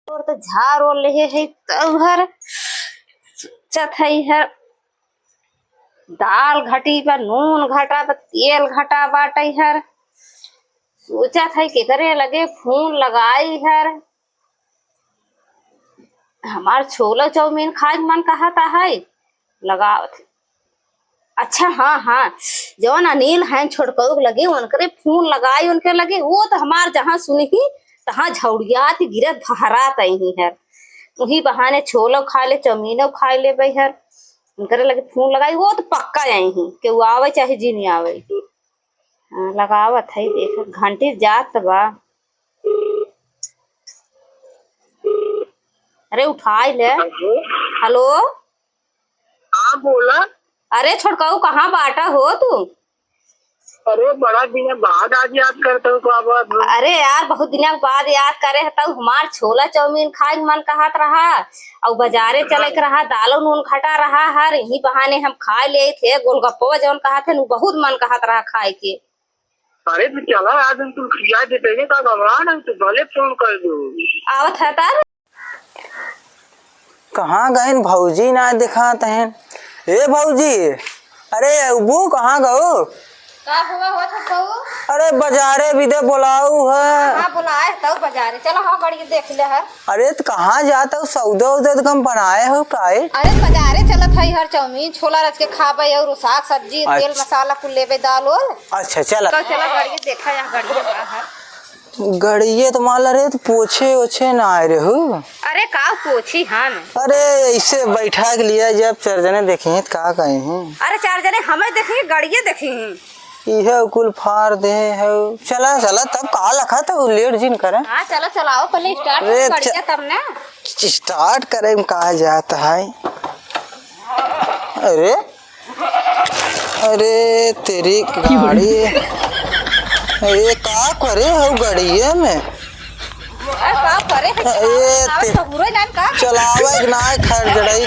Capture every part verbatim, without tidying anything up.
और तो झार ओर लेहे है, तब हर सोचत है हर, दाल घटी बा, नून घटा बा, तेल घटा बाटे हर। सोचत है केकरे लगे फोन लगाई हर। हमार छोला चाउमीन खाए के मन कहत है, लगावत है। अच्छा, हाँ, हाँ, जौन अनिल हैं छोटकऊ के लगे, उनकरे फोन लगाई, उनके लगे, वो तो हमार जहाँ सुनही, तहाँ झौड़ियात गिरत भहरात अइहीं हर। उही बहाने छोलो खाए ले, चाउमीनो खाए लेबे हर। उनकरे लगे फोन लगाई, वो तो पक्का अइहीं, केहू आवे चाहे जी नहीं आवे। हाँ, लगावत है, देख, घंटी जात बा। अरे, उठाई ले। हेलो। हेलो? हाँ, बोला। अरे, छोटकाऊ, कहाँ बाटा हो तू? अरे, बड़ा दिन बाद आज याद करत हो, का बात हो? अरे यार, बहुत दिन के बाद याद करे है, तब हमार छोला चाउमीन खाए के मन कहत रहा, और बाजारे चले के रहा, दालो नून घटा रहा, हर यही बहाने हम खाए ले थे, गोलगप्पा जौन कहत है, उ बहुत मन कहत रहा खाए के। अरे तो चला, आज हम तुम खिया देते हैं, का घबरा नहीं, तो भले फोन कर दो। आवत है तर। कहाँ गइन भौजी, ना दिखात हैं। ए भौजी, अरे अबू, कहाँ गऊ? का हुआ हो छोटकऊ? अरे बाजारे भी दे बोलाऊ है। हाँ, बोलाए तब बाजारे। चला, हाँ, गड़िया देख ले है। अरे तो कहाँ जात हो? सौदा उदा तो कम बनाए हो काहे? अरे बाजारे चलत है, हर चाउमीन छोला रच के खाबे और साग सब्जी, तेल अच्छा। मसाला कुल लेबे, दाल ओल। अच्छा, चला। तो चला गड़िया देखा, यहाँ गड़िया बा है। गड़िया तो मान ला रे, तो पोछे ओछे ना आए रहे हो। अरे का पोछी हम? अरे ऐसे बैठा के लिया, जब चार जने देखे हैं तो का कहे हैं? अरे चार जने हमें देखे, गड़िया देखे हैं। इहे कुल फार दे है। चला, चला, तब का लखा तो लेट जिन करे। हाँ, चला, चलाओ, पहले स्टार्ट अरे, करो गड़िया, च-, तब ना। स्टार्ट करे में कहा जाता है। अरे, अरे, तेरी गाड़ी। अरे, का करे हो गड़िया में? अरे, का करे है? अरे, चलावे ते-, तो बुरे नाम का? चलावे के ना, खर जड़ई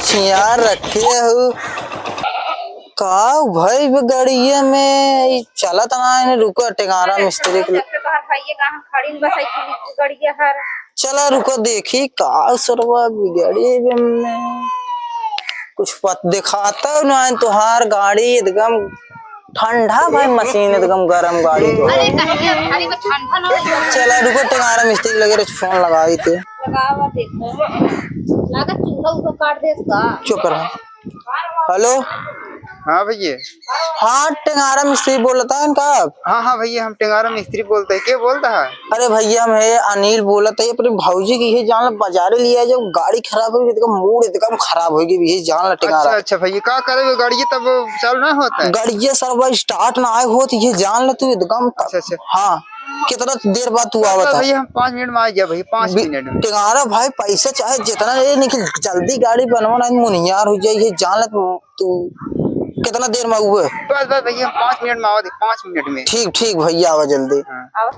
छियार रखे हो। का भाई, बे गड़िया में ई चलत ना है, रुको, टेंगारा मिस्त्री के। तोहर भैया कहाँ खड़ी बस, आई तू गड़िया हर। चला रुको, देखी का सरवा बिगड़ी बे में। कुछ पत दिखाता ना है, तोहार गाड़ी एकदम ठंडा भाई, मशीन एकदम गरम गाड़ी तो। अरे कहीं भाई, बस ठंडा ना हो। चला रुको, टेंगारा मिस्त्री लगे रहे, फोन लगाई थे। लगावा देखो। लागत चूल्हा उसको काट दे इसका। चुप रहा। हेलो। हाँ भैया। हाँ, टेंगारा मिस्त्री बोलता है इनका आप? हाँ, हाँ भैया, हम टेंगारा मिस्त्री बोलते हैं। के बोलता है? अरे भैया, हम है अनिल बोलत है, अपने भौजी की ये जान ला बाजारे लिया, जब गाड़ी खराब होगी, एकदम मूड एकदम खराब होगी, ये जान ला टेंगारा। अच्छा, अच्छा भैया, का करे वो गाड़ी तब चालू ना होता है? गाड़ी ये सरवा स्टार्ट ना आए होत, ये जान ला तू एकदम। अच्छा, अच्छा। हाँ, कितना देर बाद तू आवत है? भैया, हम पाँच मिनट में आ गया भैया, पाँच बि-, मिनट में। टेंगारा भाई, पैसा चाहे जितना ले, लेकिन जल्दी गाड़ी बनवा ना, मुनियार हो जाए, ये जान ला तू। तू कितना देर में हुए? बस, बस भैया, पाँच मिनट में आवा दे, पाँच मिनट में। ठीक, ठीक भैया, आवा जल्दी। हाँ।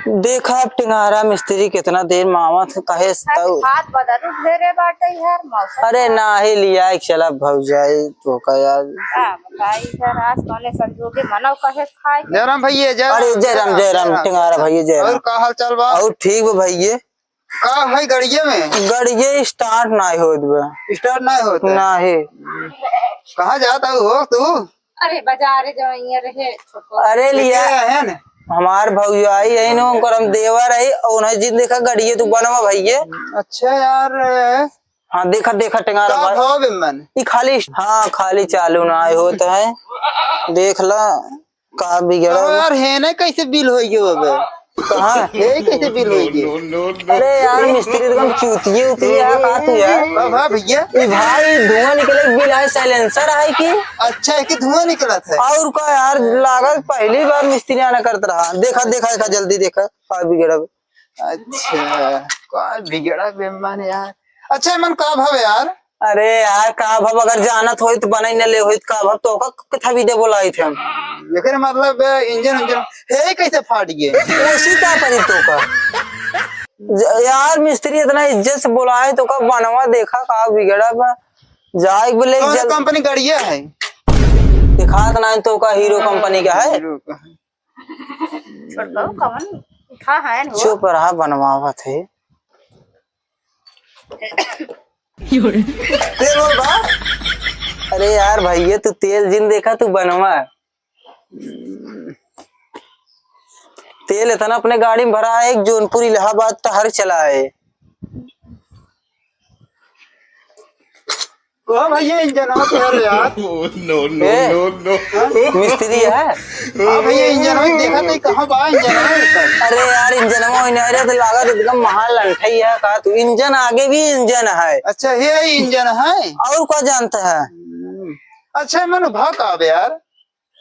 देखा अब टेंगारा मिस्त्री कितना देर में आवत है, कहे अरे तऊ। हाथ बदल उठ दे रे बाटे यार, मौसम अरे का। ना ही लिया, एक चला भौजाई तो का यार। का बताई यार, आज कौने संजोगे मनव कहे खाए के। जय राम भैया, जय अरे राम, जय राम, जय राम, जय राम। टेंगारा भैया, जय राम। और का हाल चाल बा? और ठीक बा भैया। का है गड़िया में? गड़िया स्टार्ट ना होत बा। स्टार्ट ना होत है? ना है। कहाँ जाता हो तू? अरे बाजारे जवइया रहे छोटको। अरे लिया। के है ना? हमार भौजाई है ना, उनकर हम देवर है, और उन्हें जिन देखा गड़िया तू बनवा भैया। अच्छा यार। हाँ, देखा, देखा, टेंगारा का भाई। भाव बे मन? ई खाली, हाँ, खाली चालू ना आए होत है। देख ला, का बिगड़ा कहाँ बा? यार, है ना, कैसे बिल होई गयो अब? कहाँ? हे, कैसे बिल होई गयो? अरे यार, मिस्त्री तो कम चूतिए उतिए है, का तू यार? का भा भैया? ई भाई, धुआं निकले बिल है, साइलेंसर है कि? अच्छा, है कि धुआं निकलत है? और का यार, लागत पहली बार मिस्त्री आना करत रहा। देखा, देखा, देखा, जल्दी देखा, का बिगड़ा बा? अच्छा, का बिगड़ा बे मन यार। अच्छा, मन का भाव यार? अरे यार, का भाव अगर जानत होई तो बनई न ले होई, का भाव तो का किथा भी दे बोलाई थे हम। एकर मतलब इंजन उंजन हे कैसे फाट गए? उसी का परी तो का। ज-, यार मिस्त्री इतना इज्जत से बोलाए तो का बनवा देखा का बिगड़ा बा। जाए बोले कौन जल- कंपनी गड़िया है? दिखात ना तो का हीरो कंपनी का है। हीरो का है। छोटकऊ कवन उठा है न हो? चुप रहा, बनवावत है। तेल बोल बा। अरे यार भैया, तू तेल जिन देखा, तू बनवा। तेल इतना अपने गाड़ी में भरा है, एक जौनपुर इलाहाबाद तो हर चला है। ओ भैया, इंजन हो तेल यार। No, no, ए, no, no। मिस्त्री है। हाँ भैया, इंजन हो, देखा नहीं कहाँ बा इंजन हो। अरे यार, इंजन हो इन्हें, अरे तो लागत एकदम महान लंठई है का तू? इंजन आगे भी इंजन है। अच्छा, ये इंजन है। और का जानता है? अच्छा, मनु भाव का बे यार?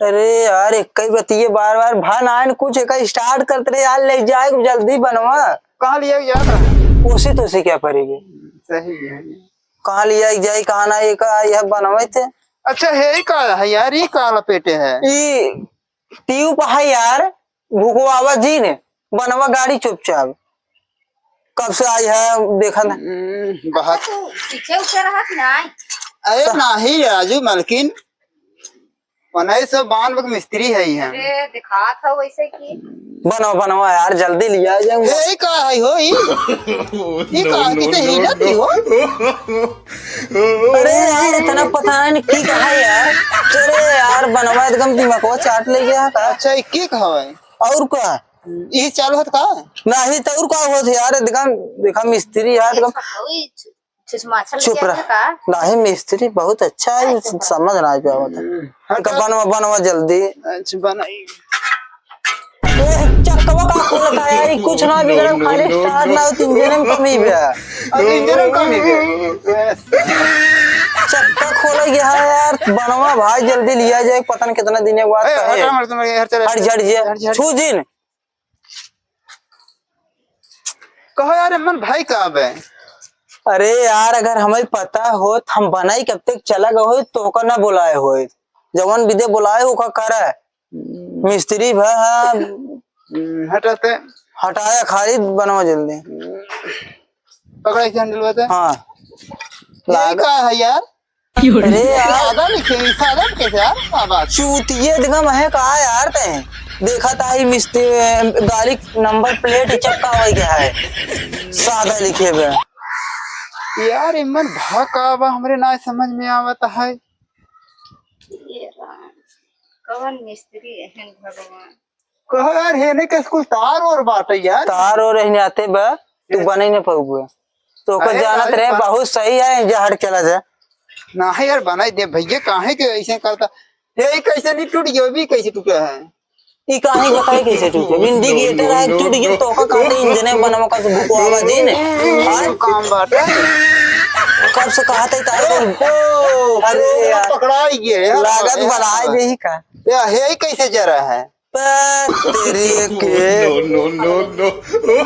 अरे यार, एक ही बतिये बार बार भा ना आइन कुछ, एक स्टार्ट करते रहे यार, ले जाए जल्दी बनवा। कहाँ लिया जाता है? उसी तो उसी क्या पड़ेगी? सही है। कहाँ लिया जाए, कहाँ ना, एक यह बनवे थे। अच्छा, हे ही का है यार, ये का लपेटे है? ई ट्यूब है यार, भुकवावा जी ने, बनवा गाड़ी चुपचाप। कब से आई है, देखा ना। हम्म, बहुत। तू पीछे उतर रहा कि नहीं? अरे सा- नहीं राजू मलकिन, उन्हीं सब बांध के मिस्त्री है ही हम। अरे, दिखात हो वैसे कि। बनवा, बनवा यार, जल्दी लिया जाए। ए, ई का है हो, ई? ई का, किसे हिलत ही हो? अरे यार, इतना पता नहीं की कहा यार। अरे यार, बनवा एकदम दिमागवा चाट ले गया का? अच्छा, ई की कहा है? और का? ई चालू होत का? नहीं तो और का होत यार, एकदम देखा मिस्त्री यार, एकदम वही चुसमाचल चुप किया रह। था का? नहीं, मिस्त्री बहुत अच्छा है, अच्छा। समझ ना आ पावत है। हम्म, हटा। बनवा, बनवा जल्दी। अच्छा, बनाई। ए, चक्कवा का खोलता है यार, ई कुछ ना बिगड़े, no, no, खाली no, स्टार्ट no। ना हो, तो इंजन में कमी बे। अब इंजन में कमी बे। चक्का खोले गया है यार, बनवा भाई जल्दी लिया जाए, पता नहीं कितना दिन के बाद ए, कहे। हटा, हट, हट, हट, हट, हट, हट, हट, छू जिन। हट, हट। कहो यार, अमन भाई का बे? अरे यार, अगर हमें पता होत, हम बनाई कब तक चला गए होत, तो ओकर ना बुलाए होत। जवन बिदे बुलाए, ओका करे। मिस्त्री भा, हाँ। हम्म, हटाते। हटाया खाली, बनवा जल्दी। पकड़ा इसे हैंडल बता। हाँ। यही लाग- का है यार? अरे यार। सादा लिखे, सादा कैसे यार? का बात? चूतिये दिखा महे का यार ते। देखा था ही मिस्त्री, गाड़ी नंबर प्लेट चक्का हो गया है। सादा लिखे बे। यार, इमन भा का बा हमरे ना समझ में आवत है। ये राम, कवन मिस्त्री है भगवान? कहो यार, हेने के कुछ तार और बाटे यार। तार और रहने आते बा, तू ए- बने न पाऊबे। तो ओकर अरे जानत भाई, रहे, बा- बहुत सही है, जहर चला जा। नाही यार, बनाई दे भैया, काहे के ऐसे करता? हे, ई कैसे नहीं टूट गयो? अभी कैसे टूटा है? ई काहे बताई कैसे टूट गयो? इंडिकेटर है, टूट गयो, तो ओका कहते इंजने बनवा का से भुकवावा जी ने। हाँ? काम बाटे। कब से कहते तारे को? ओ, अरे ओ, यार। पकड़ा ही गया यार। लागत अरे बनाए यार। दे ही का? या, हे, ई कैसे जरा है? तेरे के। No, no, no, no।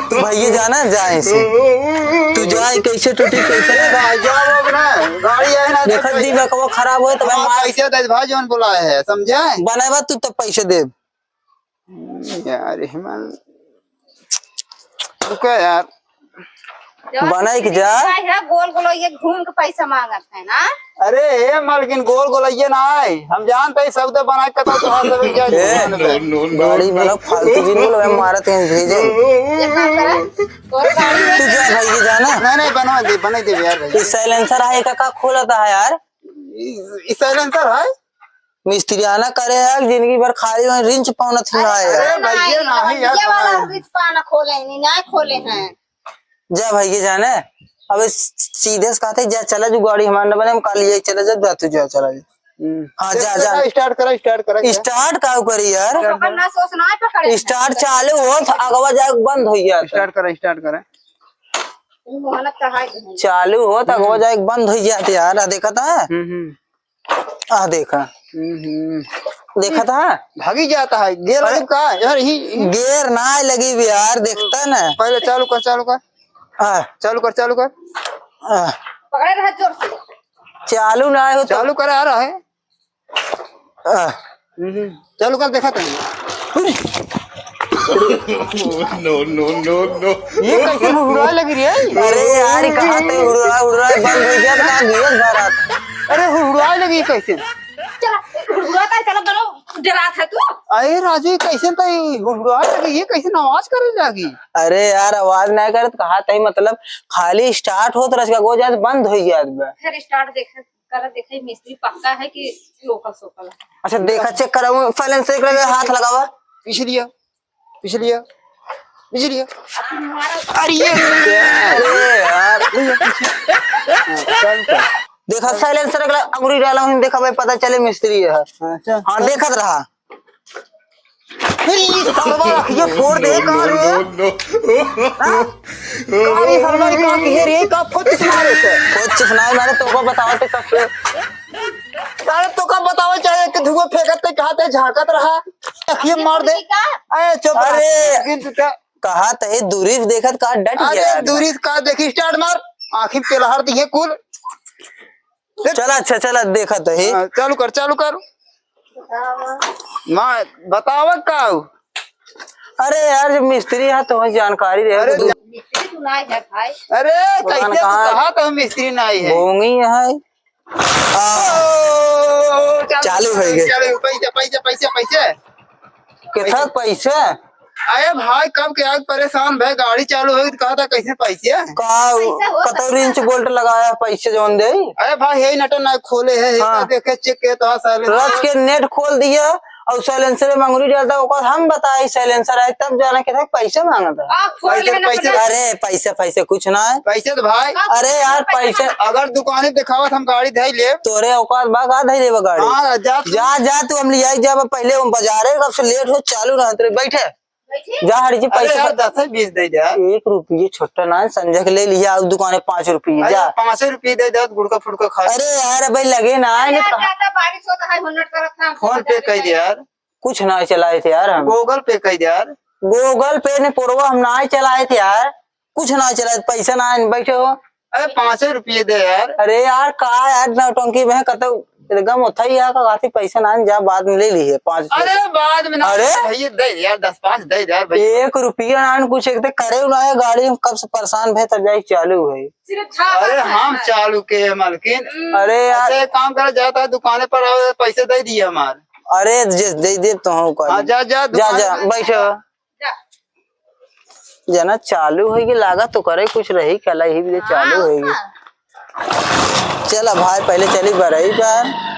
तू भैया जाना, जा ऐसे। तू जा, कैसे टूटी, कैसे ना। जा, जाओ अब ना, गाड़ी है ना, देखत देखो। दिमागवा खराब होए, तो भाई हाँ, मार। पैसे दे भाई, जौन बोला है, समझे? बनाए बा, तू तो पैसे दे। यार, हेमन, रुका यार। जवन बनाई के जा। है, गोल गोल ये घूम के पैसा मांगत है ना। अरे, ए मालकिन, गोल गोल ये ना आए। हम जानते ही सब तो बना के तो तोहार सब क्या ए, जीवन में। No, no, no, गाड़ी no। वाला फालतू जिन बोलो, मैं मारत हैं, भेजे। ये काम करे? और गाड़ी में तू जा भाई, ये जाना। नहीं, नहीं, बनवा दे, बना दे यार भाई। ये silencer है, का, का खोलता है यार? ये, ये silencer है? मिस्त्रियाना करे है, जिंदगी भर खाली वहीं रिंच पावना थी ना है यार। अरे भैया, नहीं, नहीं यार, ये वाला बनाए। रिंच पाना खोले नहीं, ना खोले हैं। जा भैया जाने, अब इस सीधे से कहते जा, चला जो गाड़ी हमारे न बने, हम कल यही चला जा, जा तू जा, चला जा। हम्म। हाँ, जा, जा। Start करा, start करा, जा। Start का करी यार? पकड़ ना, सोच ना पकड़े। Start चालू हो तो अगवा जाए बंद हो गया था। Start करा, start करा। मोहनत का है नहीं। चालू हो तो अगवा हम्म। जाए बंद हो गया था यार, आ देखा था? हम्म, हम्म। आ देखा। हम्म। देखा था? भागी जाता है। Gear अरे, लगी का? यार, ही, ही। Gear ना लगी भी यार, देखता ना। पहले चालू कर, चालू कर। हाँ। चालू कर, चालू कर। हाँ। पकड़े रहा जोर से। चालू ना हो तो। चालू कर, आ रहा है। हाँ। हम्म। चालू कर, देखा था। No, no, no, no। ये कैसे हुड़हुड़ाए लगी रे? अरे यार, ई कहाँ ते हुड़हुड़ा, हुड़हुड़ा बंद हो गया, तो कहाँ गिरत भरा था? अरे हुड़हुड़ाए लगी कैसे? चला, हुड़हुड़ाता है, चला बनो। डरात है तू? अरे राजू, ये कैसे तो ये हुड़हुड़ाए लगे, ये कैसे आवाज करे लागी? अरे यार, आवाज नाहीं करत, कहा तही मतलब खाली start होत रह, गो जात बंद होइ जात बा। फिर start देखे, कर देखे, मिस्त्री पक्का है कि लोकल सोकल है। अच्छा, देखा, check करा, वो silencer के लगे हाथ लगावा। पिछलिया, पिछलिया, पिछलिया। अरे ये, अरे यार। हाँ, चल, चल। देखा, silencer के लगे अंगुरी डाला हूँ, देखा भाई, पता चले मिस्त्री है। हाँ, चल, हाँ, चल। देखत रहा। अरे, ये सरवा, ये फोड़ दे, का रे? हाँ? का रे, सरवा, ये का किहे रे? का फोड़ चिपना रे से? फोड़ चिपना मारे, तोका बतावा ते कब से? सारे तोका बतावा चाहे कि धुआं फेंकत ते, कहा ते झांकत रहा। ये मार दे। अरे, चुप रह। अरे। लेकिन तू क्या? कहा ते दूरी से देखत, कहा डट अरे, गया। दूरी से का देखी, start मार। आँखी में तेलहर दिहे कुल। चला, अच्छा, चला, देखत ही। हाँ, चालू कर, चालू कर। बतावा। माँ, बतावा का हो? अरे यार, जब मिस्त्री है तो वही जानकारी रहे अरे, तो। मिस्त्री तू ना है भाई। अरे, पता कैसे न तू कहाँ कहा था मिस्त्री ना है? भोंगी है। आ, ओ, चालू, चालू हो गए। चालू, पैसे, पैसे, पैसे, पैसे। कितना पैसे? अरे भाई, कब के आज परेशान भए, गाड़ी चालू होई तो कहा था कैसे पैसे? का पैसा हो कतौ सकता wrench है। Bolt लगाया, पैसे जौन दे? अरे भाई, यही नट ना खोले है, हाँ। देखे check के तो हाँ साले। रच के net खोल दिया और silencer में अंगुरी डालता, ओकर हम बताई silencer है, तब जाने के था पैसे मांगता। आ, खोल पैसे, लेना पैसे। पड़ा। अरे पैसे, पैसे कुछ ना है। पैसे तो भाई। अरे यार, पैसे। अगर दुकान पे दिखावत हम गाड़ी धई ले। तोरे औकात बा का धई लेबा गाड़ी? हाँ, जा तू। जा, जा तू, हम लियाई जाब पहले, हम बाजारे कब से late हो, चालू रह तेरे, बैठे। बैठे? जा हरी जी, अरे पैसे यार, दस है बीस दे दे यार। एक रुपये छोटा ना है, संजय के ले लिया, अब दुकान में पाँच रुपये, अरे जा। पाँच रुपये दे दे, गुड़का फुड़का खा। अरे यार, भाई लगे ना है, अरे यार, कहाँ? ज्यादा बारिश होता है, हुन्नट करत था, हम फोन पे कर दे यार। कुछ ना चलाए थे यार हम। Google Pay कर दे यार। Google Pay ने पुरवा हम ना चलाए थे यार, कुछ ना चलाए, पैसा ना है, बैठे हो। अरे पाँच रुपये दे यार। अरे यार, का यार, नौटंकी में कतौ एकदम उठाई यार, का खातिर पैसा ना है, जा बाद में ले लिए पाँच रुपये। अरे बाद में ना, अरे? भैया दे यार, दस पाँच दे यार भैया। एक रुपया ना है, कुछ एक तो करे ना है, गाड़ी में कब से परेशान भए, तब जाए चालू है। सिर्फ था अरे बस हम है। चालू के है मालकिन। हम्म। अरे यार। अच्छा, एक काम करा, जाता है दुकाने पर, आओ, पैसे दे दिए हमारे। अरे, जे दे दे तो हम कर हाँ, ले। जा, जा, जा, दुकान जा, में। बैठो। जा। जना चालू होई कि लागत तो करे कुछ रही, कला ही भी चालू हाँ, होई। हाँ। चला भाई, पहले चली बरई पर।